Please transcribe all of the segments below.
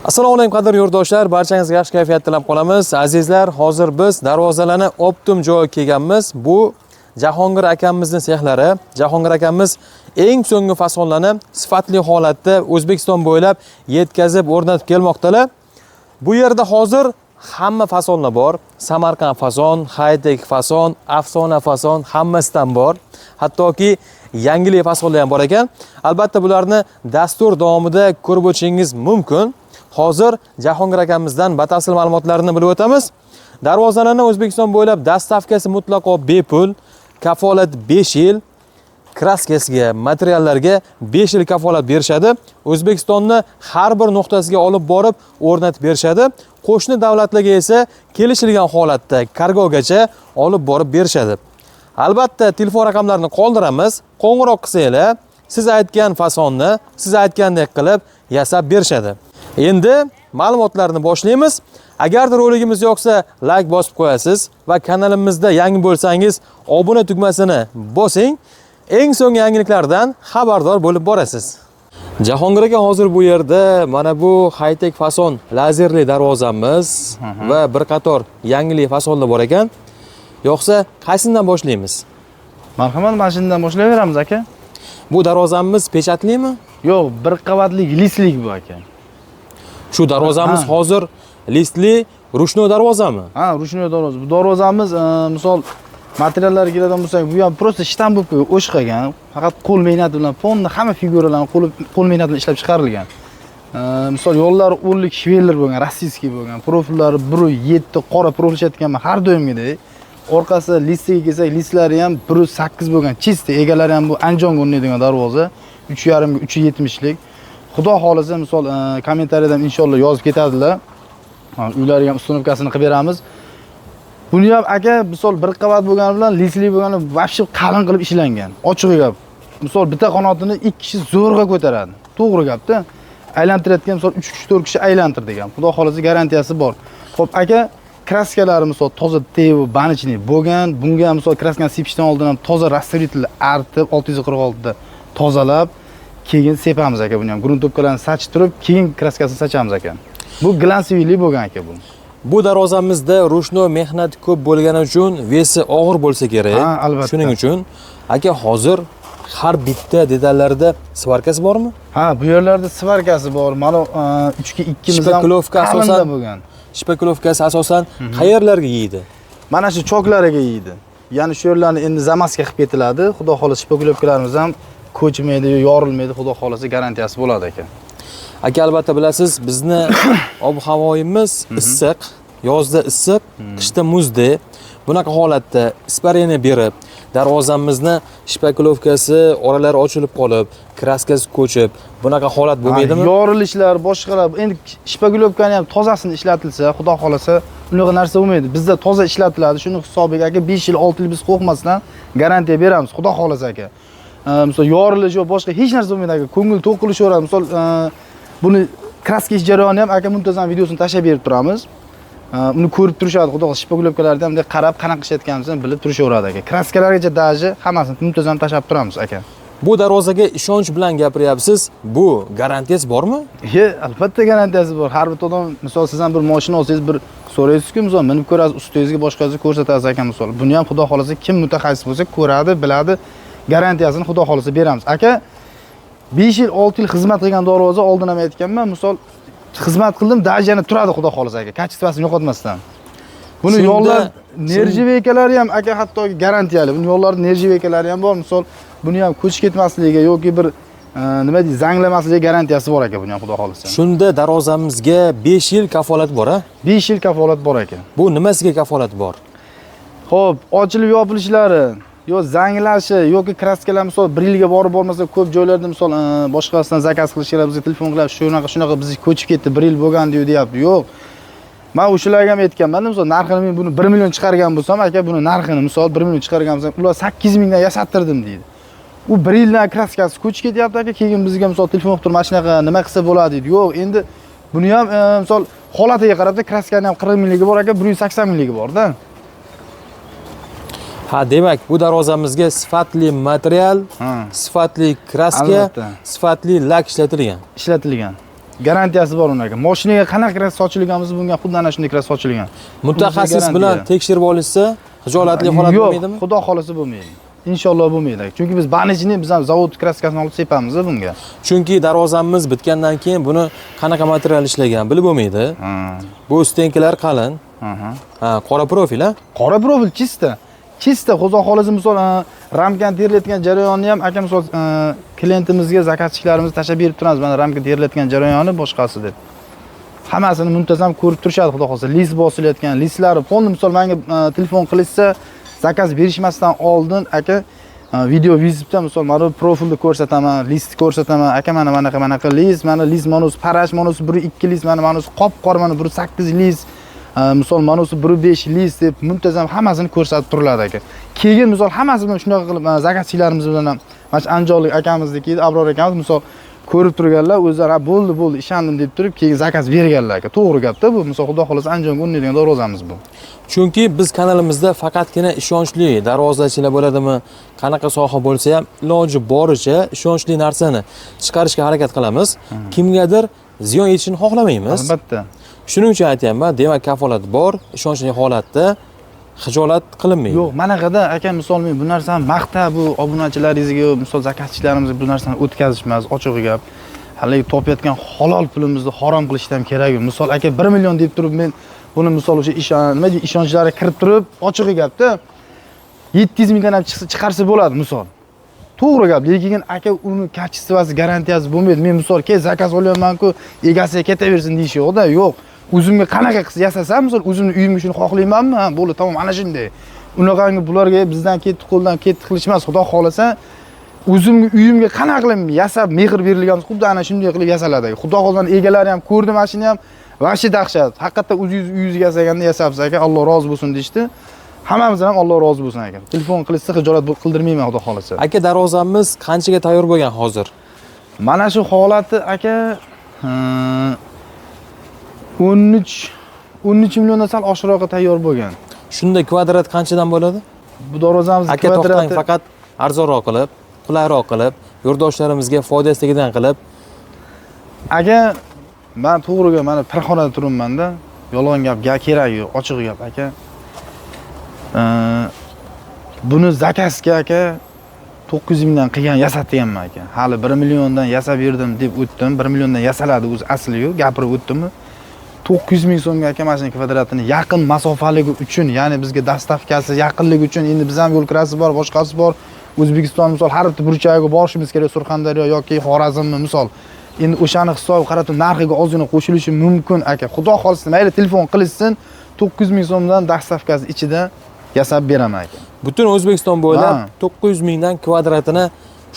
Assalomu alaykum, qadrli yurtdoshlar, barchangizga yaxshi kayfiyat tilab qolamiz. Azizlar, hozir biz darvozalarni оптом joyiga kelganmiz. Bu Jahongir akamizning sexlari. Jahongir akamiz eng so'nggi fasonlarni sifatli holatda O'zbekiston bo'ylab yetkazib, o'rnatib kelmoqdalar. Bu yerda hozir hamma fasonlar bor. Samarqand fason, high-tech fason, afsona fason, hammasidan bor. Hattoki yangilik fasonlar ham bor ekan. Albatta, bularni dastur davomida ko'rib o'tishingiz mumkin. Hozir Jahongir akamizdan batafsil ma'lumotlarni bilib o'tamiz. Darvozalarni O'zbekiston bo'ylab доставка si mutlaqo bepul, kafolat 5 yil, краска siga, materiallarga 5 yil kafolat berishadi. O'zbekistonni har bir nuqtasiga olib borib o'rnatib berishadi. Qo'shni davlatlarga esa kelishilgan holatda kargogacha olib borib berishadi. Albatta, telefon raqamlarini qoldiramiz. Qo'ng'iroq qilsanglar, siz aytgan fasonni siz aytgandek qilib yasab berishadi. Endi ma'lumotlarni boshlaymiz. Agarda roligimiz yoqsa, layk bosib qo'yasiz va kanalimizda yangi bo'lsangiz, obuna tugmasini bosing. Eng so'nggi yangiliklardan xabardor bo'lib borasiz. Jahongir aka, hozir bu yerda mana bu high-tech fason lazerli darvozamiz va bir qator yangilik fasonlar bor ekan. Yo'qsa, qaysidan boshlaymiz? Marhamat, mana shundan boshlayveramiz, aka. Bu darvozamiz печать limi? Yo'q, bir qavatli listlik bu, aka. Shu darvozamiz Ha. hozir listli ручной darvozami? Ha, ручной darvoza. Bu darvozamiz, misol, materiallarga keladigan bo'lsak, bu ham просто штамповка ga o'xshagan. Faqat qo'l mehnati bilan fonni hamma figuralarni qo'l mehnati bilan ishlab chiqarilgan. Misol, yo'llari 10lik швеллер bo'lgan, российский bo'lgan. Profillari 1.7 qora profil ishlatganman har doimgidek. Orqasi listiga kelsak, listlari ham 1.8 bo'lgan. Чистый, egalari ham bu Andijonga o'rnaydigan darvoza. 3.5 ga 3.70 lik. Xudo xohlasa, misol, kommentariyada inshaalloh yozib ketadilar. Ha, uylariga ham установка sini qilib beramiz. Buni ham, aka, misol, bir qavat bo'lgani bilan, listli bo'lgani, вообще qalin qilib ishlangan. Ochig'i gap. Misol, bitta qanotini ikki kishi zo'rg'a ko'taradi. To'g'ri gapda. Aylantirayotgan, misol, 3 kishi, 4 kishi aylantirdik ham. Xudo xohlasa, garantiyasi bor. Xo'p, aka, краска lari, misol, toza tevi баночный bo'lgan. Bunga ham, misol, краска ni sepishdan oldin ham toza растворитель artib 646 da tozalab, keyin sepamiz, aka, buni ham. Грунтовка larni sachib turib, keyin краска sini sachamiz, aka. Bu глянцевый lik bo'lgan, aka, bu. Bu darvozamizda ручной mehnat ko'p bo'lgani uchun вес i og'ir bo'lsa kerak. Ha, albatta. Shuning uchun, aka, hozir har bitta detallarida сварка si bormi? Ha, bu yerlarda сварка si bor. Mana 3 ga 2 ham Шпаклёвка qalinda asosan bo'lgan. Шпаклёвка si asosan qayerlarga yeydi? Mana shu choklariga yeydi. Ya'ni shu yerlarni endi замазка qilib ketiladi. Xudo xohlasa, шпаклёвка larimiz ham ko'chmaydi, yorilmaydi, xudo xohlasa, garantiyasi bo'ladi, aka. Aka, albatta bilasiz, bizni ob-havoyimiz issiq, yozda issiq, qishda muzdek. Bunaqa holatda испарение berib, darvozamizni шпаклёвка si oralari ochilib qolib, краска si ko'chib, bunaqa holat bo'lmaydimi? Ha, yorilishlar, boshqalar. Endi шпаклёвка ni ham tozasini ishlatilsa, xudo xohlasa, unaqa narsa bo'lmaydi. Bizda toza ishlatiladi. Shuni hisobiga, aka, 5 yil, 6 yil biz qo'rqmasdan garantiya beramiz, xudo xohlasa, aka. Misol, yorilish yo boshqa hech narsa bo'lmaydi, aka. Ko'ngil to'q qilishaveradi. Misol, buni краска ish jarayoni ham, aka, muntazam videosini tashlab berib turamiz. Uni ko'rib turishadi, xudo xohlasa, шпаклёвка larni ham bunday qarab, qanaqa ishlatganimizni bilib turishaveradi, aka. Краска largacha даже hammasini muntazam tashlab turamiz, aka. Bu darvozaga ishonch bilan gapiryapsiz. Bu garantiyasi bormi? Ye, albatta, garantiyasi bor. Har bitta odam, misol, siz ham bir mashina olsangiz, bir so'raysizku, misol, minib ko'rasiz, ustangizga, boshqasiga ko'rsatasiz, aka, misol. Buni ham, xudo xohlasa, kim mutaxassis bo'lsa, ko'radi, biladi. Garantiyasini, xudo xohlasa, beramiz. Aka, 5 yil, 6 yil xizmat qilgan darvoza, oldin ham aytganman, misol, xizmat qildim, даже yana turadi, xudo xohlasa, aka, качество sini yo'qotmasdan. Buni yo'llar нержавейка lari ham, aka, hattoki garantiyali. Buni yo'llarda нержавейка lari ham bor, misol, buni ham ko'chib ketmasligiga yoki bir nima deydi, zanglamasligiga garantiyasi bor, aka, buni ham, xudo xohlasa. Shunda darvozamizga 5 yil kafolat bor, a? 5 yil kafolat bor, aka. Bu nimasiga kafolat bor? Xo'p, ochilib yopilishlari, yo zanglashi yoki краска lar, misol, bir yilga borib bormasa, ko'p joylarda, misol, boshqasidan заказ qilish kerak, bizga telefon qilib, shunaqa shunaqa bizni ko'chib ketdi, bir yil bo'lgan deyapti. Yo'q. Men o'shalarga ham aytganman, misol, narxini men buni 1 million chiqargan bo'lsam, aka, buni narxini, misol, 1 million chiqargan bo'lsam, ular 8 mingdan yasattirdim deydi. U bir yildan краска si ko'chib ketyapti, aka, keyin bizga, misol, telefon qilib turib, mana shunaqa nima qilsa bo'ladi deydi. Yo'q, endi buni ham, misol, holatiga qarab, краска ni ham 40 mingligi bor, aka, 180 mingligi bor-da. Ha, demak, bu darvozamizga sifatli material, sifatli краска, Albatta. sifatli lak ishlatilgan. Ishlatilgan. Garantiyasi bor uni aka. Mashinaga qanaqa краска sochilgan bo'lsa, bunga xuddi ana shunday краска sochilgan. Mutaxassis bilan Garantiya. tekshirib olishsa, xijolatli holat Yo'q, bo'lmaydimi? Xudo xolasa bo'lmaydi. Inshaalloh bo'lmaydi. Chunki biz больничный, biz ham zavod краска sini olib sepamiz bunga. Chunki darvozamiz bitgandan keyin buni qanaqa material ishlagan bilib bo'lmaydi. Bu стенка lar qalin. Ha, qora profil, ha? Qora profil, чисто. Чисто, xudo xolasa, misol ramkani terilayotgan jarayonni ham aka, misol klientimizga, заказчик larimizga tashlab berib turamiz. Mana ramka terilayotgan jarayoni, boshqasi deb. Hammasini muntazam ko'rib turishadi, xudo xolasa. List bosilayotgan, listlari полный, misol menga telefon qilishsa, заказ berishmasdan oldin aka, video вызов da, misol, mana bu profilni ko'rsataman, listni ko'rsataman. Aka, mana manaqa manaqa list, mana list manusi parash, manusi 1.2 list, mana manusi qop-qora, mana 1.8 list. Misol, manusi 1.5 list deb muntazam hammasini ko'rsatib turiladi aka. Keyin, misol, hammasi bilan shunaqa qilib заказчик larimiz bilan ham, mana shu andijonlik akamizniki, Abror akamiz, misol, ko'rib turganlar, o'zlari "Ha, bo'ldi, bo'ldi, ishondim" deb turib, keyin заказ berganlar aka. To'g'ri gapda bu. Misol, xudo xohlasa, Andijonga o'rnaydigan darvozamiz bu. Chunki biz kanalimizda faqatgina ishonchli darvozachilar bo'ladimi, qanaqa soha bo'lsa ham, iloji boricha ishonchli narsani chiqarishga harakat qilamiz. Kimgadir ziyon yetishini xohlamaymiz. Albatta. Shuning uchun aytyapman, demak, kafolat bor, ishonchli holatda xijolat qilinmaydi. Yo'q, manaqada aka, misol, men bu narsani maqtab, bu obunachilaringizga, misol, заказчик larimizga bu narsani o'tkazish emas, ochig'i gap. Haligi topayotgan halol pulimizni harom qilishdan ham kerak yo'q. Misol, aka, 1 million deb turib, men buni, misol, o'sha ishon, nima deydi, ishonchlari kirib turib, ochig'i gapda, 700 mingdan ham chiqsa, chiqarsa bo'ladi, misol. To'g'ri gap, lekin aka, uni качество si, garantiyasi bo'lmaydi. Men, misol, kel заказ olyapman-ku, egasiga ketaversin deyish yo'q-da, yo'q. O'zimga qanaqa qilsa yasasam, misol, o'zimni uyimga shuni xohlaymanmi? Ha, bo'ldi, tamom, ana shunday. Unaqangi bularga bizdan ketdi, qo'ldan ketdi qilish emas, xudo xohlasa, o'zimni uyimga qanaqa qilib yasab mehr berilgan, xuddi ana shunday qilib yasaladi. Xudo xohlasa, egalari ham ko'rdi mashina ham, вообще dahshat. Haqiqatdan o'zingiz uyingizga yasaganda yasabsiz aka, Alloh rozi bo'lsin deyishdi. Hammamizdan ham Alloh rozi bo'lsin aka. Telefon qilishsa, xijolat qildirmayman, xudo xohlasa. Aka, darvozamiz qanchaga tayyor bo'lgan hozir? Mana shu holati aka, 13 milliondan sal oshiqroqqa tayyor bo'lgan. Shunda kvadrat qanchadan bo'ladi? Bu darvozamiz Aka, to'xtang, kvadrati faqat arzonroq qilib, qulayroq qilib, yurtdoshlarimizga foydasidagidan qilib. Aka, man to'g'ri gap, mana pirxonada turibman-da. Yolg'on gap kerak yo'q, ochiq gap aka. Buni заказ ga aka 900 mingdan qilgan, yasatganman aka. Hali 1 milliondan yasab berdim deb o'tdim. 1 milliondan yasaladi o'zi asli yo'q, gapirib o'tdimmi? 900 ming so'mga aka, mana shuni kvadratini yaqin masofaligi uchun, ya'ni bizga доставка si yaqinligi uchun, endi biz ham yo'l kirasi bor, boshqasi bor. O'zbekiston, misol, har bitta burchagiga borishimiz kerak, Surxondaryo yoki Xorazmmi, misol. Endi o'shani hisob qarab turib narxiga ozgina qo'shilishi mumkin aka. Xudo xohlasa, mayli, telefon qilishsin, 900 ming so'mdan доставка si ichida yasab beraman aka. Butun O'zbekiston bo'ylab Ha. 900 mingdan kvadratini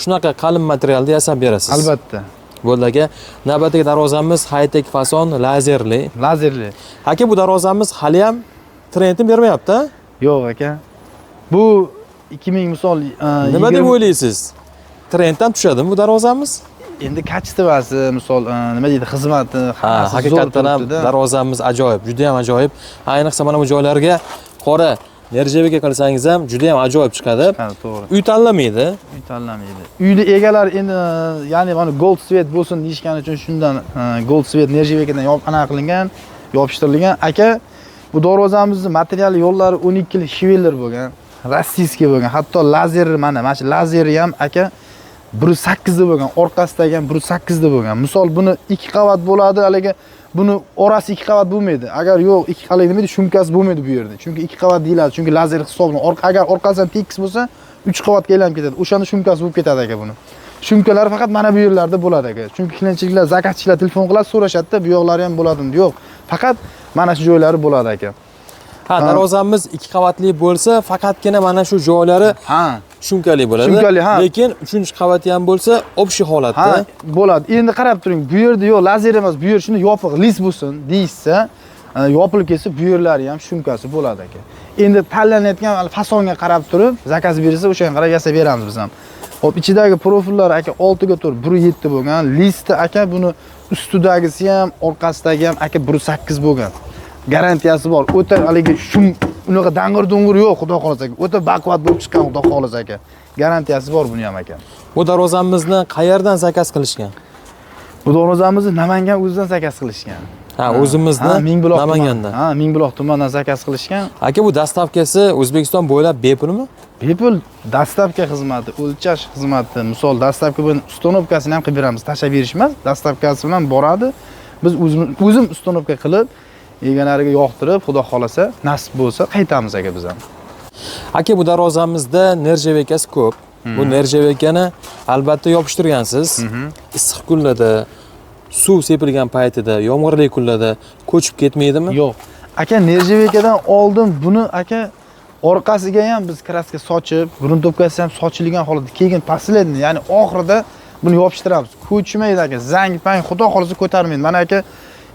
shunaqa qalin materialda yasab berasiz. Albatta. Bo'ldi aka. Navbatdagi darvozamiz high-tech fason, lazerli. Lazerli. Aka, bu darvozamiz hali ham trendni bermayapti, a? Yo'q aka. Bu 2000, misol, Nima deb 20 o'ylaysiz? Trenddan tushadimi bu darvozamiz? Endi качество si, misol, nima deydi, xizmati, Ha, hammasi zo'r haqiqatdan ham turibdi-da. Darvozamiz ajoyib, juda ham ajoyib. Ayniqsa mana bu joylarga qora нержавейка qilsangiz ham juda ham ajoyib chiqadi. Ha, to'g'ri. Uy tanlamaydi. Uy tanlamaydi. Uyni egalari endi, ya'ni mana gold цвет bo'lsin deyishgani uchun shundan gold цвет нержавейка dan anaqa qilingan, yopishtirilgan. Aka, bu darvozamizni materiali yo'llari 12 lik швеллер bo'lgan, российский bo'lgan. Hatto lazer, mana shu lazeri ham aka 1.8 da bo'lgan, orqasidagi ham 1.8 da bo'lgan. Misol, buni ikki qavat bo'ladi, haligi buni orasi ikki qavat bo'lmaydi. Agar yo'q, ikki haligi nima deydi, шумка si bo'lmaydi bu yerda. Chunki ikki qavat deyiladi, chunki lazer hisoblanadi. Agar orqasidan tekis bo'lsa, 3 qavatga aylanib ketadi. O'shanda шумка si bo'lib ketadi aka buni. Шумка lari faqat mana bu yerlarda bo'ladi aka. Chunki klientchiliklar, заказчик lar telefon qiladi, so'rashadi-da, bu yoqlari ham bo'ladimi? Yo'q. Faqat mana shu joylari bo'ladi aka. Ha, darvozamiz ikki qavatli bo'lsa, faqatgina mana shu joylari шумка li bo'ladi. Шумка li, ha. Lekin uchinchi qavati ham bo'lsa, общий holatda. Ha, bo'ladi. Endi qarab turing, bu yerda yo'q, lazer emas, bu yer shuni yopiq list bo'lsin deyishsa, yopilib ketsa, bu yerlari ham шумка si bo'ladi aka. Endi tanlanayotgan hali fasonga qarab turib, заказ berilsa, o'shanga qarab yasab beramiz biz ham. Xo'p, ichidagi profillar aka 6 ga 4, 1.7 bo'lgan. Listi aka, buni ustidagisi ham, orqasidagi ham aka 1.8 bo'lgan. Garantiyasi bor. O'ta haligi shum unaqa dang'ir-dung'ur yo'q, xudo xohlasa aka. O'ta baquvvat bo'lib chiqqan, xudo xohlasa aka. Garantiyasi bor buni ham aka. Bu darvozamizni qayerdan заказ qilishgan? Bu darvozamizni Namangan o'zidan zakaz qilishgan. Ha, o'zimizni Mingbuloq Namanganda. Ha, Mingbuloq tumanidan zakaz qilishgan. Aka, bu dastavkasi O'zbekiston bo'ylab bepulmi? Bepul dastavka xizmati, o'lchash xizmati, misol dastavka bilan установкасini ham qilib beramiz, tashlab berish emas, dastavkasi bilan boradi. Biz o'zim установка qilib, egalariga yoqtirib, Xudo xolasa, nasib bo'lsa qaytamiz aka biz ham. Aka, bu darvozamizda нержавейка si ko'p. Bu нержавейка ni albatta yopishtirgansiz. Issiq kunlarda, suv sepilgan paytida, yomg'irli kunlarda ko'chib ketmaydimi? Yo'q. Aka, нержавейка dan oldin buni aka orqasiga ham biz краска sochib, грунтовка si ham sochilgan holatda keyin последний, ya'ni oxirida buni yopishtiramiz. Ko'chmaydi aka, zang pang Xudo xolasa ko'tarmaydi. Mana aka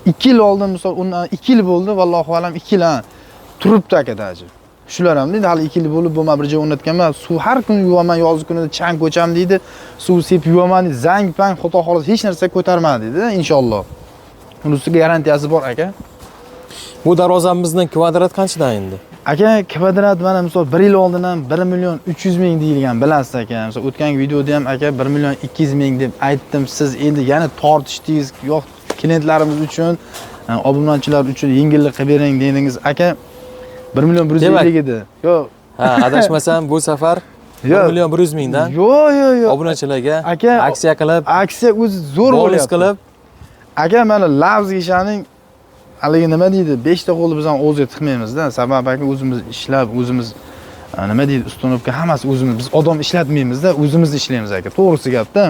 2 yil oldin, misol undan 2 yil bo'ldi, vallohu alam, 2 yil ha, turibdi aka даже. Shular ham deydi, hali 2 yil bo'lib, bu man bir joy o'rnatganman, suv har kuni yuvaman, yoz kunida chang ko'cham deydi, suv sepib yuvaman deydi, zang pang Xudo xolasa hech narsa ko'tarmadi deydi, inshaalloh. Uni ustiga garantiyasi bor aka. Bu darvozamizni kvadrat qanchadan endi? Aka, kvadrat mana misol 1 yil oldin ham 1 million 300 ming deyilgan, bilasiz aka. Misol o'tgan videoda ham aka 1 million 200 ming deb aytdim. Siz endi yana tortishdingiz, yo'q, klientlarimiz uchun, obunachilar uchun yengillik qilib bering dedingiz. Aka, 1 million 150 edi. Yo'q. Ha, adashmasam bu safar 1 Yo'q. million 100 mingdan Yo'q, yo'q, yo'q. obunachilarga Aka, aksiya qilib, aksiya o'zi zo'r bonus bo'lyapti. qilib, Aka, mana lafzga ishoning, haligi nima deydi, 5 ta qo'lni biz ham o'ziga tiqmaymizda. Sababi aka o'zimiz ishlab, o'zimiz nima deydi, установка hammasi o'zimiz, biz odam ishlatmaymizda, o'zimiz ishlaymiz aka. To'g'risi gapda.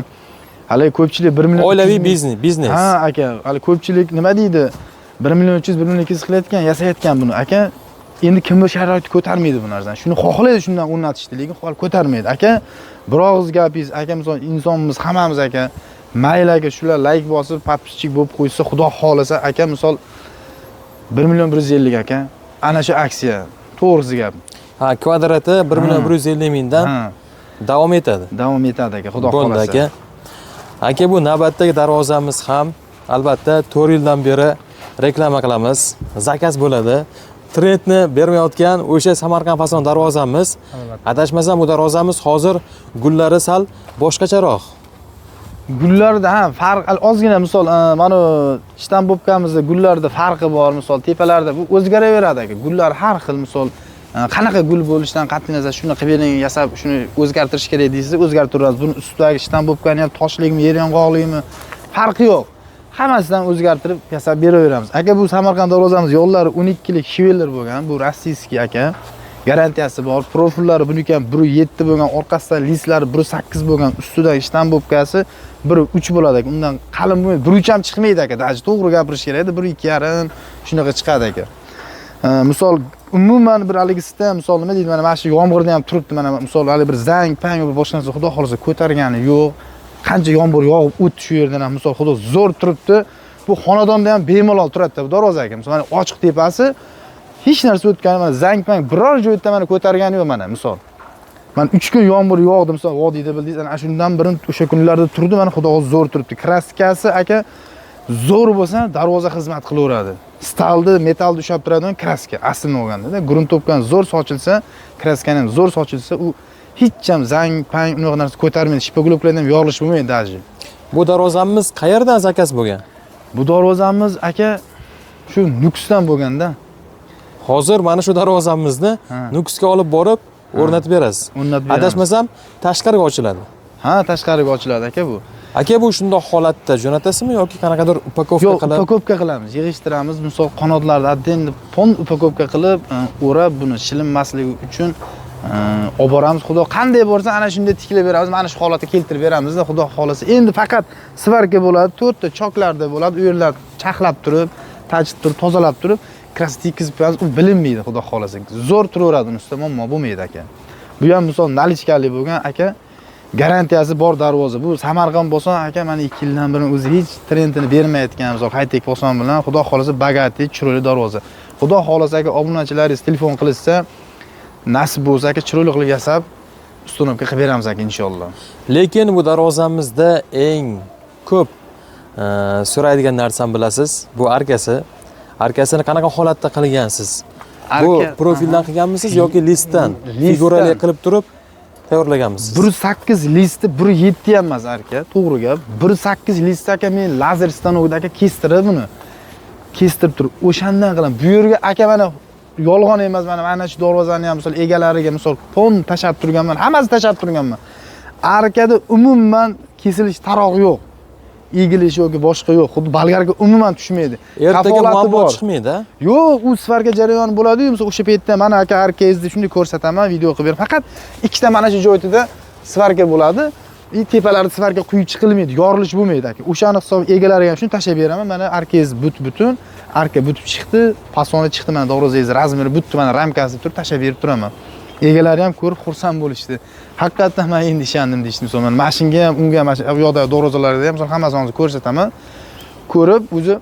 Haligi ko'pchilik 1 million oilaviy 300 ming- biznes. Ha, aka, hali ko'pchilik nima deydi, 1 million 300, 1 million 200 qilayotgan, yasayotgan buni. Aka, endi kimdir sharoiti ko'tarmaydi bu narsani. Shuni xohlaydi shundan o'rnatishni, lekin holi ko'tarmaydi. Aka, bir og'iz gapingiz, aka, misol insonmiz hammamiz aka. Mayli aka, shular layk bosib, подписчик bo'lib qo'ysa, Xudo xohlasa aka, misol 1 million 150 aka. Ana shu aksiya. To'g'risi gap. Ha, kvadrati 1 million 150 mingdan davom etadi. Davom etadi aka, Xudo Bo'ldi xohlasa. aka. Aka, bu navbatdagi darvozamiz ham albatta 4 yildan beri reklama qilamiz. Zakaz bo'ladi. Trendni bermayotgan o'sha Samarqand fason darvozamiz. Adashmasam bu darvozamiz hozir gullari sal boshqacharoq. Gullarda ha farq ozgina, misol mana штамповка mizda gullarda farqi bor, misol tepalarda bu o'zgaraveradi aka. Gullar har xil, misol qanaqa gul bo'lishidan qat'iy nazar shuni qilib bering, yasab shuni o'zgartirish kerak deysiz, o'zgartiramiz. Buni ustidagi штамповка ni ham toshlikmi, yer yong'oqlikmi farqi yo'q. Hammasidan o'zgartirib yasab beraveramiz. Aka, bu Samarqand darvozamiz yo'llari 12 lik швеллер bo'lgan, bu российский aka. Garantiyasi bor. Profillari buniki ham 1.7 bo'lgan, orqasidan listlari 1.8 bo'lgan, ustidan штамповка si 1.3 bo'ladi aka. Undan qalin bo'lmaydi. 1.3 ham chiqmaydi aka. Даже to'g'ri gapirish kerak edi, 1.2,5 shunaqa chiqadi aka. Misol umuman bir haligisida misol nima deydi, mana shu yomg'irda ham turibdi, mana misol hali bir zang, pang bir boshqa narsa Xudo xohlasa ko'targani yo'q. Qancha yomg'ir yog'ib o'tdi shu yerdan ham, misol Xudo zo'r turibdi. Bu xonadonda ham bemalol turadi bu darvoza aka. Misol mana ochiq tepasi hech narsa o'tgani, mana zang pang biror joyda mana ko'targani yo'q mana misol. Mana 3 kun yomg'ir yog'di, misol vodiyda bildingiz, ana shundan birin o'sha kunlarda turdi, mana Xudo zo'r turibdi. Краска si aka zo'r bo'lsa, darvoza xizmat qilaveradi. Stalni, metallni ushlab turadigan краска aslini olganda, грунтовка ni zo'r sochilsa, краска ni ham zo'r sochilsa, u hech ham zang, pang unaqa narsa ko'tarmaydi. Шпаклёвка lardan ham yorilish bo'lmaydi даже. Bu darvozamiz qayerdan zakaz bo'lgan? Bu darvozamiz aka shu Nukusdan bo'lganda. Hozir mana shu darvozamizni Nukusga olib borib o'rnatib berasiz. O'rnatib beramiz. Adashmasam tashqariga ochiladi. Ha, tashqariga ochiladi aka bu. Aka, bu shundoq holatda jo'natasizmi yoki qanaqadir упаковка Yo'q, qilib? упаковка qilamiz, yig'ishtiramiz. Misol qanotlarni отдельно pon упаковка qilib, o'rab buni shilinmasligi uchun olib boramiz. Xudo qanday borsa ana shunday tiklab beramiz, mana shu holatga keltirib beramizda, Xudo xolasa. Endi faqat сварка bo'ladi, to'rtta choklarda bo'ladi, u yerlar charxlab turib, tachib turib, tozalab turib, краска tekkizib qo'yamiz, u bilinmaydi Xudo xolasa. Zo'r turaveradi, uni ustida muammo bo'lmaydi aka. Bu ham misol наличка li bo'lgan aka. Garantiyasi bor darvoza. Bu Samarqand bo'lsa aka, mana 2 yildan beri o'zi hech trendini bermayotgan, misol high-tech fason bilan Xudo xolasa богатый, chiroyli darvoza. Xudo xolasa aka, obunachilaringiz telefon qilishsa, nasib bo'lsa aka, chiroyli qilib yasab, установка qilib beramiz aka inshaalloh. Lekin bu darvozamizda eng ko'p so'raydigan narsam bilasiz, bu arkasi. Arkasini qanaqa holatda qilgansiz? Bu Arka- profildan qilganmisiz yoki listdan? Listdan. Figurali qilib turib, Tayyorlaganmisiz? 1.8 listi 1.7 ham emas aka, to'g'ri gap. 1.8 list aka, men lazer stanokida aka kestirib buni. Kestirib turib, o'shandan qilaman. Bu yerga aka mana yolg'on emas, mana shu darvozani ham misol egalariga misol pon tashlab turganman, hammasi tashlab turganman. Arkada umuman kesilish tarog'i yo'q. Egilish yoki boshqa yo'q. Xuddi bolgarka umuman tushmaydi. Ertaga Kafolati muammo bor. chiqmaydi. Yo'q, u svarka jarayoni bo'ladi-yu, misol o'sha paytda mana aka arkangizni shunday ko'rsataman, video qilib beraman. Faqat ikkita mana shu joyida svarka bo'ladi. И tepalarida svarka quyib chiqilmaydi, yorilish bo'lmaydi aka. O'shani hisob egalariga ham shuni tashlab beraman. Mana arkangiz butun, arka butib chiqdi, fasoni chiqdi, mana darvozangiz razmeri butdi, mana ramkasi turib tashlab berib turaman. Egalari ham ko'rib xursand bo'lishdi. Haqiqatdan men endi ishondim deyishdi. Misol mana mashinga ham, unga ham, bu yoqdagi darvozalarga ham misol hammasini hozir ko'rsataman. Ko'rib o'zi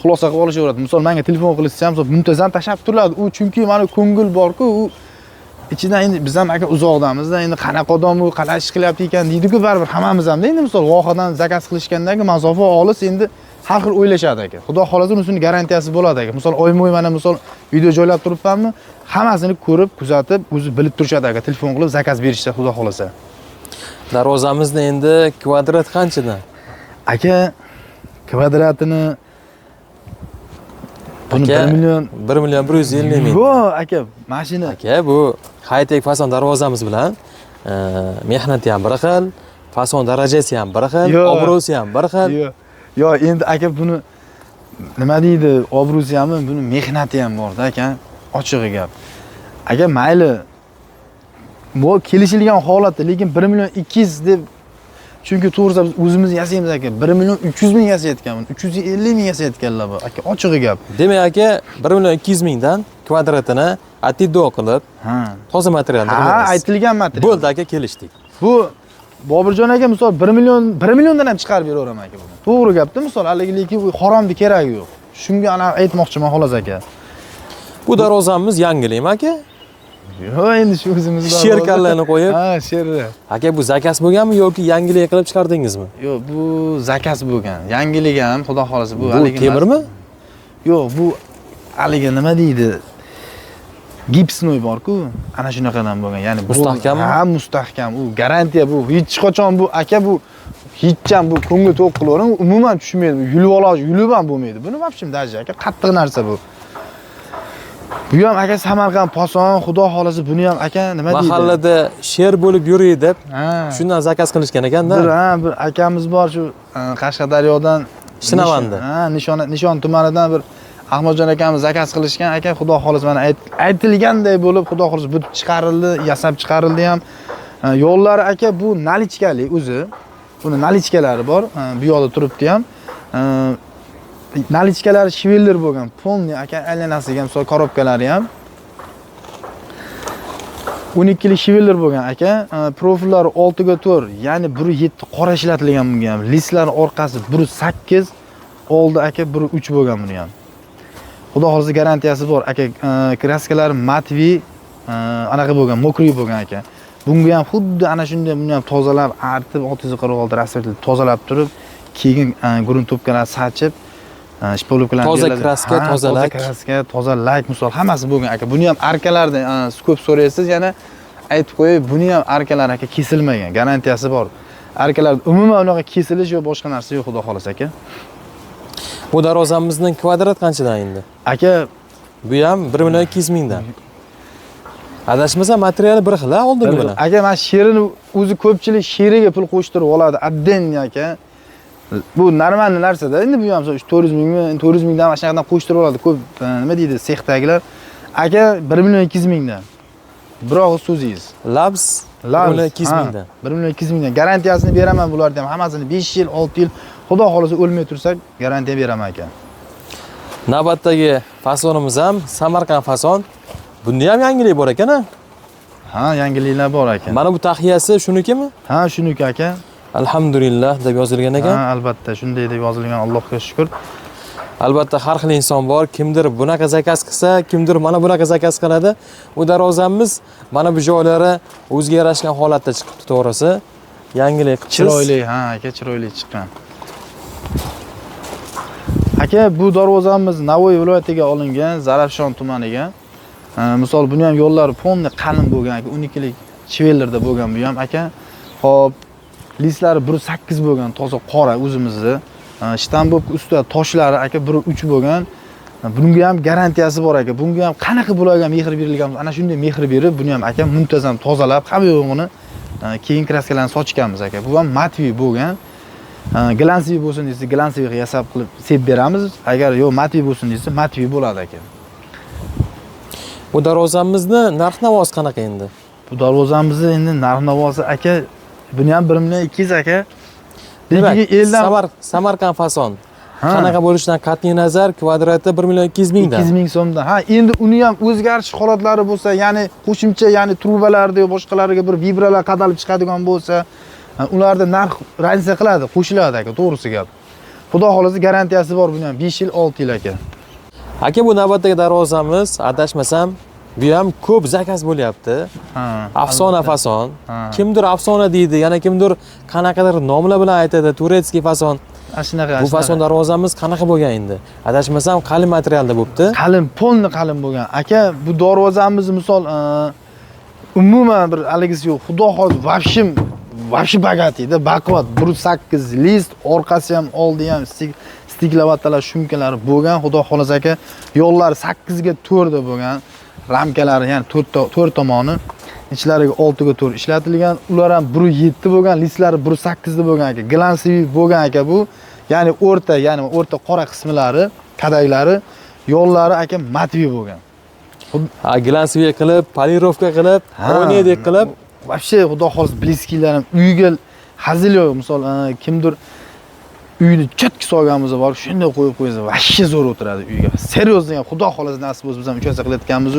xulosa qilib olishaveradi. Misol menga telefon qilishsa ham misol muntazam tashlab turiladi. U chunki mana ko'ngil bor-ku, u ichidan endi biz ham aka uzoqdamizda, endi qanaqa odam u, qalay ish qilyapti ekan deydi-ku baribir hammamiz hamda endi misol vohadan zakaz qilishgandagi masofa olis endi har xil o'ylashadi aka. Xudo xohlasa unisini garantiyasi bo'ladi aka. Misol oyma-oy mana misol video joylab turibmanmi, hammasini ko'rib, kuzatib, o'zi bilib turishadi aka. Telefon qilib zakaz berishsa xudo xohlasa. Darvozamizni endi kvadrat qanchadan? Aka kvadratini buni Aka, 1 million 1 million 150 ming. Yo'q aka, mashina Aka, bu high-tech fason darvozamiz bilan mehnati ham bir xil, fason darajasi ham bir xil, Yo'q. obro'si ham bir xil. Yo'q. Yo'q, endi aka buni nima deydi, obro'si ham, buni mehnati ham borda aka, ochig'i gap. Aka mayli, bu kelishilgan holatda, lekin 1 million 200 deb, chunki to'g'risi biz o'zimiz yasaymiz aka, 1 million 300 ming yasayotgan, 350 ming yasayotganlar bu aka, ochig'i gap. Demak aka, 1 million 200 mingdan kvadratini atido qilib, Ha. toza materialni Ha, qilamiz. aytilgan material. Bo'ldi aka, kelishdik. Bu Boburjon aka misol 1 million 1 milliondan ham chiqarib beraveraman aka buni. To'g'ri gapda misol haligi, lekin u haromni keragi yo'q. Shunga ana aytmoqchiman xolos aka. Bu darvozamiz yangilikmi aka? Yo'q, endi shu o'zimiz Sher kallani qo'yib. Ha, sherni. Aka, bu zakaz bo'lganmi yoki yangilik qilib chiqardingizmi? Yo'q, bu zakaz bo'lgan. Yangilik ham, xudo xolasa bu Bu haligi temirmi? Yo'q, bu haligi nima deydi? Gipsnoy bor-ku, ana shunaqadan bo'lgan. Ya'ni Mustahkammi? Ha, mustahkam. U garantiya bu. Hech qachon bu aka bu hech ham bu ko'ngil to'q qilavering, umuman tushmaydi. Yulib olish, yulib ham bo'lmaydi. Buni вообще даже aka qattiq narsa bu. Bu ham aka Samarqand poson, xudo xolasa buni ham aka nima deydi? Mahallada sher bo'lib yuray deb Ha. shundan zakaz qilishgan ekanda. Bir ha, bir akamiz bor shu Qashqadaryodan Shinavanda. Ha, Nishon tumanidan bir Ahmadjon akamiz zakaz qilishgan aka, xudo xohlasa mana aytilganday bo'lib, xudo xohlasa bitib chiqarildi, yasab chiqarildi ham. Yo'llari aka bu nalichkali o'zi. Buni nalichkalari bor, bu yoqda turibdi ham. Nalichkalari швеллер bo'lgan, полный aka aylanasiga misol korobkalari ham 12lik швеллер bo'lgan aka. Profillari 6 ga 4, ya'ni 1.7 qora ishlatilgan bunga ham. Listlar orqasi 1.8, oldi aka 1.3 bo'lgan buni ham. Xudo xohlasa garantiyasi bor aka. Kraskalari матовый, anaqa bo'lgan, мокрый bo'lgan aka. Bunga ham xuddi ana shunday buni ham tozalab, artib 646 расцвет tozalab turib, keyin gruntopkalarni sachib, shpolupkalarni Toza beriladi. kraska, Ha, toza toza lak. kraska, toza lak misol hammasi bo'lgan aka. Buni ham arkalarida siz ko'p so'raysiz, yana aytib qo'yay, buni ham arkalari aka kesilmagan, garantiyasi bor. Arkalar umuman unaqa kesilish yo boshqa narsa yo'q, xudo xohlasa aka. Bu darvozamizning kvadrat qanchadan endi? Aka, Bu ham 1 million 200 mingdan. Adashmasam materiali bir xil, oldingi bilan. Aka, mana sherini o'zi ko'pchilik sheriga pul qo'shtirib oladi, отдельно aka. Bu нормальный narsada. Endi bu ham 400 mingmi, 400 mingdan mana shunaqadan qo'shtirib oladi ko'p, nima deydi, sexdagilar. Aka, 1 million 200 mingdan. Bir og'iz so'zingiz. Labs 1 million 200 mingdan. 1 million 200 mingdan. Garantiyasini beraman bularni ham, hammasini 5 yil, 6 yil, xudo xohlasa o'lmay tursak, garantiya beraman aka. Navbatdagi fasonimiz ham Samarqand fason. Bunda ham yangilik bor ekan, a? Ha, yangiliklar bor aka. Mana bu tahiyasi shunikimi? Ha, shuniki aka. Alhamdulillah deb yozilgan ekan. Ha, albatta shunday deb yozilgan, Allohga shukr. Albatta har xil inson bor. Kimdir bunaqa zakaz qilsa, kimdir mana bunaqa zakaz qiladi. Bu darvozamiz mana bu joylari o'ziga yarashgan holatda chiqibdi, to'g'risi. Yangilik qilibsiz. Chiroyli, ha aka, chiroyli chiqqan. Aka, bu darvozamiz Navoiy viloyatiga olingan, Zarafshon tumaniga. Misol buni ham yo'llari полный qalin bo'lgan aka, 12lik Швеллер da bo'lgan bu ham aka. Xo'p, listlari 1.8 bo'lgan, toza qora o'zimizni. Штамбовка ustida toshlari aka 1.3 bo'lgan. Bunga ham garantiyasi bor aka. Bunga ham qanaqa bularga mehr berilgan, ana shunday mehr berib, buni ham aka muntazam tozalab, hamma yo'g'ini keyin краска larni sochganmiz aka. Bu ham матовый bo'lgan. Глянцевый bo'lsin desa, глянцевый yasab qilib sepib beramiz. Agar yo'q, матовый bo'lsin desa, матовый bo'ladi aka. Bu darvozamizni narx navosi qanaqa endi? Bu darvozamizni endi narx navosi aka, buni ham 1 million 200 aka. Demak, Lekin eldan Samarqand fason. Ha. Qanaqa bo'lishidan qat'iy nazar kvadrati 1 million 200 mingdan. 200 ming so'mdan. Ha, endi uni ham o'zgarish holatlari bo'lsa, ya'ni qo'shimcha, ya'ni trubalarda yo boshqalariga bir vibralar qadalib chiqadigan bo'lsa, ularda narx разница qiladi, qo'shiladi aka, to'g'risi gap. Xudo xohlasa garantiyasi bor buni ham 5 yil, 6 yil aka. Aka, bu navbatdagi darvozamiz, adashmasam, bu ham ko'p заказ bo'lyapti. Ha. Afsona fason. Ha. Kimdir afsona deydi, yana kimdir qanaqadir nomlar bilan aytadi, турецкий fason. Ana shunaqa. Bu fason darvozamiz qanaqa bo'lgan endi? Adashmasam, qalin materialda bo'libdi. Qalin, полный qalin bo'lgan. Aka, bu darvozamiz misol umuman bir haligisi yo'q. Xudo xohlasa вообще вообще богатый da, baquvvat 1.8 list, orqasi ham, oldi ham стекловата lar, шумка lari bo'lgan. Xudo xohlasa aka, yo'llari 8 ga 4 da bo'lgan. Ramkalari, ya'ni 4 to'rt tomoni ichlariga 6 ga 4 ishlatilgan. Ular ham 1.7 bo'lgan, listlari 1.8 da bo'lgan aka. Глянцевый bo'lgan aka bu. Ya'ni o'rta qora qismlari, kadaklari, yo'llari aka матовый bo'lgan. Ha, глянцевый qilib, полировка qilib, oynadek qilib, Вообще xudo xohlasa близкий lar ham uyga hazil yo'q. Misol kimdir uyini чётко solgan bo'lsa, borib shunday qo'yib qo'ysa, вообще zo'r o'tiradi uyga. Серьезно, xudo xohlasa nasib bo'lsa biz ham uchastka qilayotganmiz.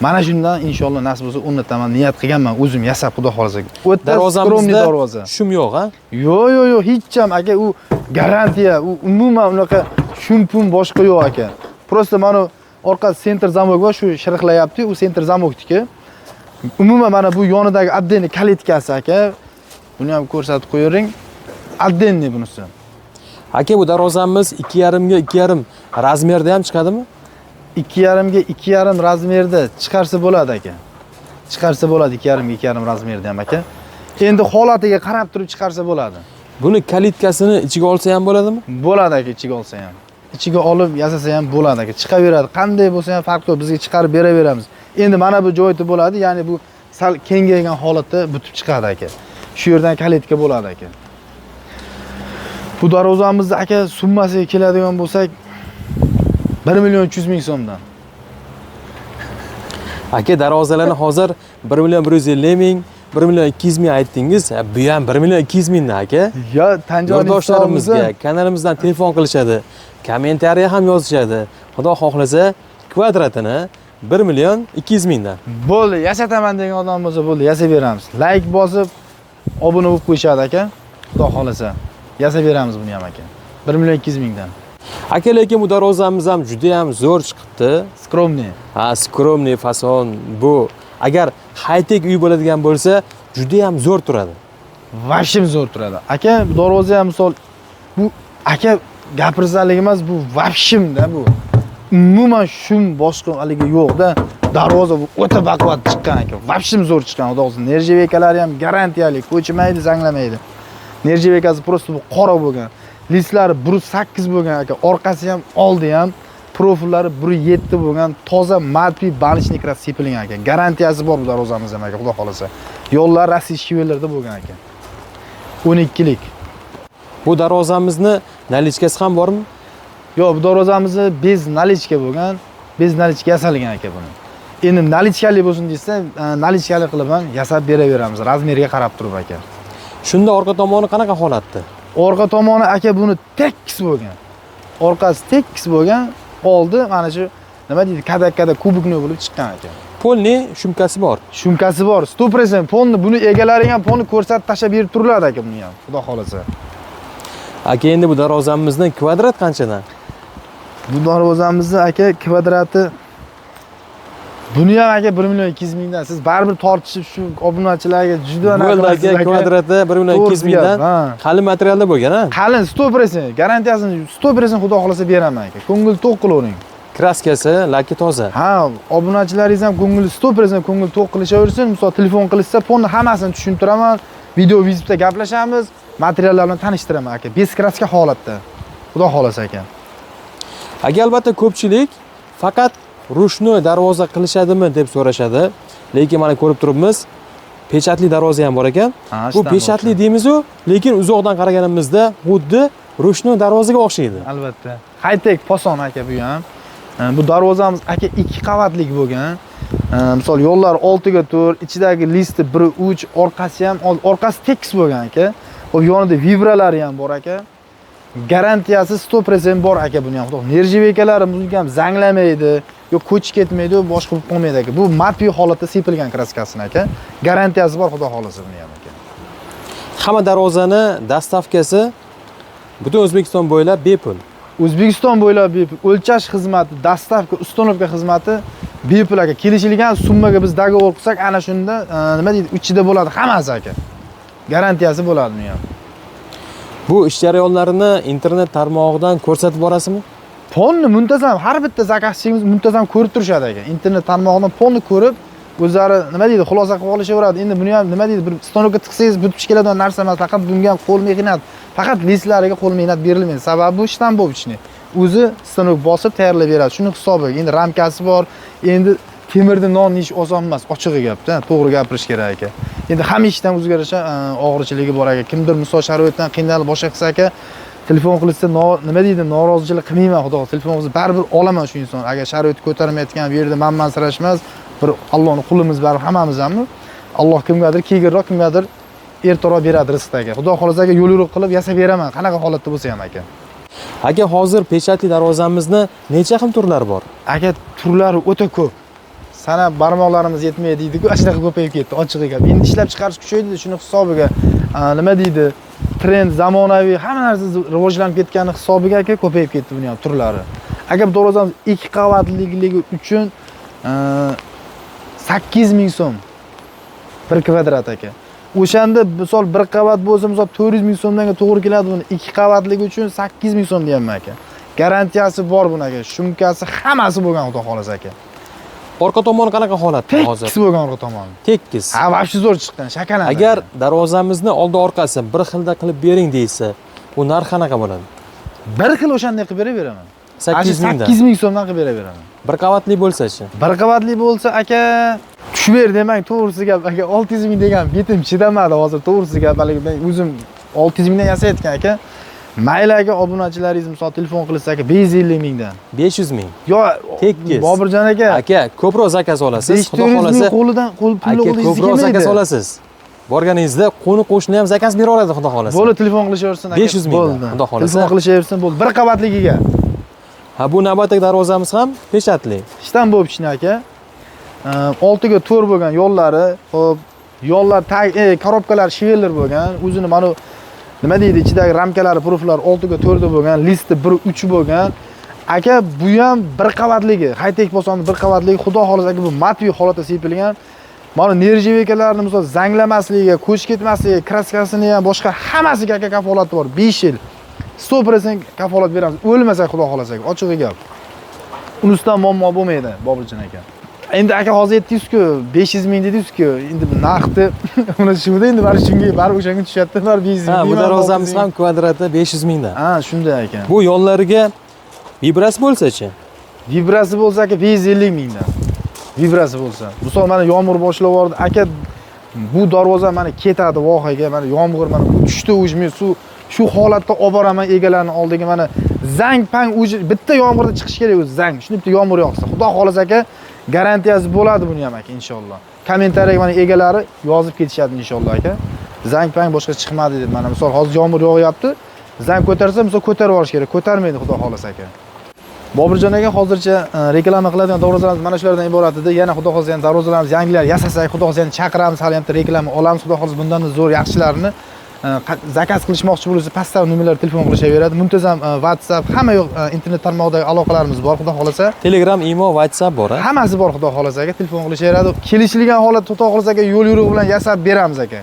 Mana shundan inshaalloh nasib bo'lsa o'rnataman, niyat qilganman o'zim yasab, xudo xohlasa. O'ta скромный darvozamizda darvoza. Шум yo'q, ha? Yo'q, yo'q, yo'q, hech ham aka, u garantiya, u umuman unaqa шум pum boshqa yo'q aka. Просто mana orqa центр замок bor, shu shiriqlayapti, u центр замок niki. Umuman mana bu yonidagi отдельный калитка si aka. Buni ham ko'rsatib qo'yavering. Отдельный bunisi. Aka, bu darvozamiz 2,5 ga 2,5 размер da ham chiqadimi? 2,5 ga 2,5 размер da chiqarsa bo'ladi aka. Chiqarsa bo'ladi 2,5 ga 2,5 размер da ham aka. Endi holatiga qarab turib chiqarsa bo'ladi. Buni калитка sini ichiga olsa ham bo'ladimi? Bo'ladi aka, ichiga olsa ham. Ichiga olib yasasa ham bo'ladi aka. Chiqaveradi. Qanday bo'lsa ham farq yo'q, bizga chiqarib beraveramiz. Endi mana bu joyda bo'ladi, ya'ni bu sal kengaygan holatda bitib chiqadi aka. Shu yerdan калитка bo'ladi aka. Bu darvozamizni aka summasiga keladigan bo'lsak 1 million 300 ming so'mdan. Aka, darvozalarni hozir 1 million 150 ming, 1 million 200 ming aytdingiz. Ha, bu ham 1 million 200 mingdan aka. Yo, Tanjoni Yurtdoshlarimizga kanalimizdan telefon qilishadi, kommentariya ham yozishadi. Xudo xohlasa kvadratini 1 million 200 mingdan. Bo'ldi, yasataman degan odam bo'lsa bo'ldi, yasab beramiz. Like bosib, obuna bo'lib qo'yishadi aka. Xudo xohlasa yasab beramiz buni ham aka. 1 million 200 mingdan. Aka, lekin bu darvozamiz ham juda ham zo'r chiqibdi. Скромный. Ha, скромный fason bu. Agar high-tech uy bo'ladigan bo'lsa, juda ham zo'r turadi. Вообще zo'r turadi. Aka, bu darvoza ham misol bu aka gapirsalik emas, bu вообще da bu. Umuman шум boshqa haligi yo'q-da. Darvoza bu o'ta baquvvat chiqqan aka. Вообще zo'r chiqqan, xudo xohlasa. Нержавейка lari ham garantiyali, ko'chimaydi, zanglamaydi. Нержавейка si просто bu qora bo'lgan. Listlari 1.8 bo'lgan aka. Orqasi ham, oldi ham profillari 1.7 bo'lgan, toza матовый баночный краска sepilgan aka. Garantiyasi bor bu darvozamiz ham aka, xudo xohlasa. Yo'llar Rossiya швеллер da bo'lgan aka. 12lik. Bu darvozamizni наличка si ham bormi? Yo'q, bu darvozamizni без наличка bo'lgan, без наличка yasalgan aka buni. Endi наличка li bo'lsin desa, наличка li qilib ham yasab beraveramiz, размер ga qarab turib aka. Shunda orqa tomoni qanaqa holatda? Orqa tomoni aka buni tekis bo'lgan. Orqasi tekis bo'lgan, oldi mana shu nima deydi, kadak-kadak кубикный bo'lib chiqqan aka. Полный шумка si bor. Шумка si bor, 100% полный buni egalari ham полный ko'rsatib tashlab berib turiladi aka buni ham, xudo xohlasa. Aka, endi bu darvozamizni kvadrat qanchadan? Bu darvozamizni aka kvadrati buni ham aka 1 million 200 mingdan. Siz baribir tortishib shu obunachilarga juda anaqa Bo'ldi aka, qilasiz aka. Kvadrati 1 million 200 To'g'risi gap, mingdan. ha. Qalin materialda bo'lgan, ha? Qalin 100% garantiyasini 100% xudo xohlasa beraman aka. Ko'ngil to'q qilavering. Kraskasi, laki toza. Ha, obunachilaringiz ham ko'ngli 100% ko'ngil to'q qilishaversin. Misol telefon qilishsa, полный hammasini tushuntiraman. Video vizitda gaplashamiz, materiallar bilan tanishtiraman aka. Без краска holatda. Xudo xolasa aka. Aka, albatta ko'pchilik faqat ручной darvoza qilishadimi deb so'rashadi. Lekin mana ko'rib turibmiz, pechatli darvoza ham bor ekan. Ha, Bu pechatli deymiz-u, lekin uzoqdan qaraganimizda xuddi ручной darvozaga o'xshaydi. Albatta. High-tech fason aka bu ham. Bu darvozamiz aka 2 qavatlik bo'lgan. Misol yo'llar 6 ga 4, ichidagi listi 1 3, orqasi ham orqasi tekis bo'lgan aka. Xo'p, yonida vibralari ham bor aka. Garantiyasi 100% bor aka buni ham. Xudo, нержавейка lari buni ham zanglamaydi, yo ko'chib ketmaydi, yo boshqa bo'lib qolmaydi aka. Bu матовый holatda sepilgan kraskasini aka. Garantiyasi bor, xudo xolasa buni ham aka. Hamma darvozani доставка si butun O'zbekiston bo'ylab bepul. O'zbekiston bo'ylab bepul o'lchash xizmati, доставка, установка xizmati bepul aka. Kelishilgan summaga biz договор qilsak, ana shunda nima deydi, ichida bo'ladi hammasi aka. Garantiyasi bo'ladi buni ham. Bu ish jarayonlarini internet tarmog'idan ko'rsatib borasizmi? Полный muntazam har bitta заказчик imiz muntazam ko'rib turishadi aka. Internet tarmog'idan полный ko'rib, o'zlari nima deydi, xulosa qilib olishaveradi. Endi buni ham nima deydi, bir stanokka tiqsangiz bitib keladigan narsa emas, faqat bunga ham qo'l mehnat, faqat listlariga qo'l mehnat berilmaydi. Sababi bu штамповочный. O'zi stanok bosib tayyorlab beradi. Shuni hisobiga. Endi ramkasi bor. Endi temirda non yeyish oson emas, ochig'i gapda, to'g'ri gapirish kerak aka. Endi hamma ishdan o'ziga yarasha og'irchiligi bor aka. Kimdir misol sharoitdan qiynalib boshqa qilsa aka, telefon qilishsa nima deydi, norozichilik qilmayman, xudo xohlasa. Telefon qilsa baribir olaman shu inson. Agar sharoit ko'tarmayotgan bu yerda manmansirash emas, bir Allohning qulimiz baribir hammamiz hammi. Alloh kimgadir keyinroq, kimgadir ertaroq beradi rizqni aka. Xudo xohlasa aka, yo'l yo'riq qilib yasab beraman, qanaqa holatda bo'lsa ham aka. Aka, hozir pechatli darvozamizni necha xil turlari bor? Aka, turlari o'ta ko'p. Sanab barmoqlarimiz yetmaydi deydi-ku, ana shunaqa ko'payib ketdi, ochig'i gap. Endi ishlab chiqarish kuchaydi, shuni hisobiga nima deydi, trend, zamonaviy hamma narsa rivojlanib ketgani hisobiga aka ko'payib ketdi buni ham turlari. Aka, bu darvozamiz 2 qavatlikligi uchun 8 000 so'm bir kvadrat aka. O'shanda misol bir qavat bo'lsa, misol 400 ming so'mdan to'g'ri keladi buni. 2 qavatligi uchun 8 ming so'm deyapman aka. Garantiyasi bor buni aka. Shumkasi hammasi bo'lgan, xudo xohlasa aka. Orqa tomoni qanaqa holatda hozir? Tekis bo'lgan orqa tomoni. Tekis. Ha, вообще zo'r chiqqan, shakalanda. Agar darvozamizni oldi orqasi bir xilda qilib bering deyilsa, bu narx qanaqa bo'ladi? Bir xil o'shanday qilib beraveraman. 8 mingdan. 8 ming so'mdan qilib beraveraman. Bir qavatli bo'lsa-chi? Bir qavatli bo'lsa aka, tushib ber demang, to'g'risi gap aka, 600 ming degan betim chidamadi hozir, to'g'risi gap, haligi men o'zim 600 mingdan yasayotgan aka. Mayli aka, obunachilaringiz misol telefon qilsa aka, 550 mingdan. 500 ming. Yo, Tekis. Boburjon aka, Aka, ko'proq заказ olasiz. Xudo 500 ming xolasa. qo'lidan qo'l pulni Aka, qo'lingizga ko'proq заказ kelmaydi. olasiz. Borganingizda qo'ni qo'shni ham заказ bera oladi, xudo xolasa. Bo'ldi, telefon qilishaversin aka. 500 mingdan, Bo'ldi. xudo xohlasa. Telefon qilishaversin, bo'ldi. Bir qavatligiga. Ha, bu navbatdagi darvozamiz ham pechatli. Штамповочный aka. 6 ga 4 bo'lgan yo'llari, xo'p, yo'llar tag коробка lar швеллер bo'lgan. O'zini mana nima deydi, ichidagi ramkalari, profillar 6 ga 4 bo'lgan, listi 1 3 bo'lgan. Aka, bu ham bir qavatligi, high-tech bosonni bir qavatligi, xudo xohlasa aka, bu матовый holatda sepilgan. Mana нержавейка larni misol zanglamasligiga, ko'chib ketmasligiga, kraskasini ham boshqa hammasiga aka kafolati bor. 5 yil. 100% kafolat beramiz. O'lmasak, xudo xohlasa, ochig'i gap. Unisidan muammo bo'lmaydi, Boburjon aka. Endi aka hozir aytdingiz-ku, 500 ming dedingiz-ku. Endi bu narxni uni shuda endi baribir shunga, baribir o'shanga tushadi, baribir 500 ming. Ha, bu deyman, darvozamiz 600 ming. ham kvadrati 500 mingdan. Ha, shunday aka. Bu yonlariga vibrasi bo'lsa-chi? Vibrasi bo'lsa aka, 550 mingdan. Vibrasi bo'lsa. Misol mana yomg'ir boshlab yubordi. Aka, bu darvoza mana ketadi vohaga, mana yomg'ir mana bu tushdi уже, suv shu holatda olib boraman egalarni oldiga, mana zang pang уже bitta yomg'irda chiqish kerak o'zi zang. Shuni bitta yomg'ir yog'sa, xudo xohlasa aka, garantiyasi bo'ladi buni ham aka, inshaalloh. Kommentariyaga mana egalari yozib ketishadi inshaalloh aka. Zang pang boshqa chiqmadi deb. Mana misol hozir yomg'ir yog'yapti. Zang ko'tarsa, misol ko'tarib yuborish kerak. Ko'tarmaydi, xudo xohlasa aka. Boburjon aka, hozircha reklama qiladigan darvozalarimiz mana shulardan iborat edi. Yana xudo xohlasa yana darvozalarimiz yangilar yasasak, xudo xohlasa yana chaqiramiz, hali ham bitta reklama olamiz. Xudo xohlasa bundan zo'r yaxshilarini заказ qilishmoqchi bo'lsa, pastdagi nomerlar telefon qilishaveradi. Muntazam WhatsApp, hamma yo'q internet tarmog'idagi aloqalarimiz bor, xudo xohlasa. Telegram, Imo, WhatsApp bor, ha? Hammasi bor, xudo xohlasa aka, telefon qilishaveradi. Kelishilgan holatda, xudo xohlasa aka, yo'l yo'riq bilan yasab beramiz aka.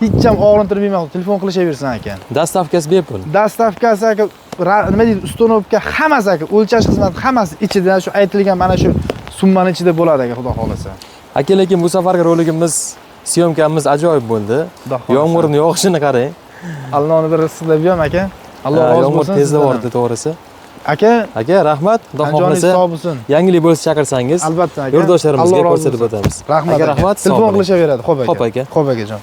Hech ham og'rintirmayman, telefon qilishaversin aka. Доставка si bepul. Доставка si aka Nima deydi, установка hammasi aka, o'lchash xizmati hammasi ichida, shu aytilgan mana shu summani ichida bo'ladi aka, xudo xohlasa. Aka, lekin bu safargi roligimiz, съёмка miz ajoyib bo'ldi. Xudo xohlasa. Yomg'irni yog'ishini qarang. Allohni bir rizqida bu ham aka. Alloh rozi Yomg'ir bo'lsin. Tezlab Sizdan ham. yubordi, to'g'risi. Aka, Aka, rahmat. Xudo joningiz xohlasa, sog' bo'lsin. yangilik bo'lsa chaqirsangiz, Albatta aka. yurtdoshlarimizga Alloh rozi ko'rsatib bo'lsin. o'tamiz. Rahmat Aka, rahmat. Sog' Telefon bo'ling. qilishaveradi. Xo'p aka. Xo'p aka. Xo'p akajon.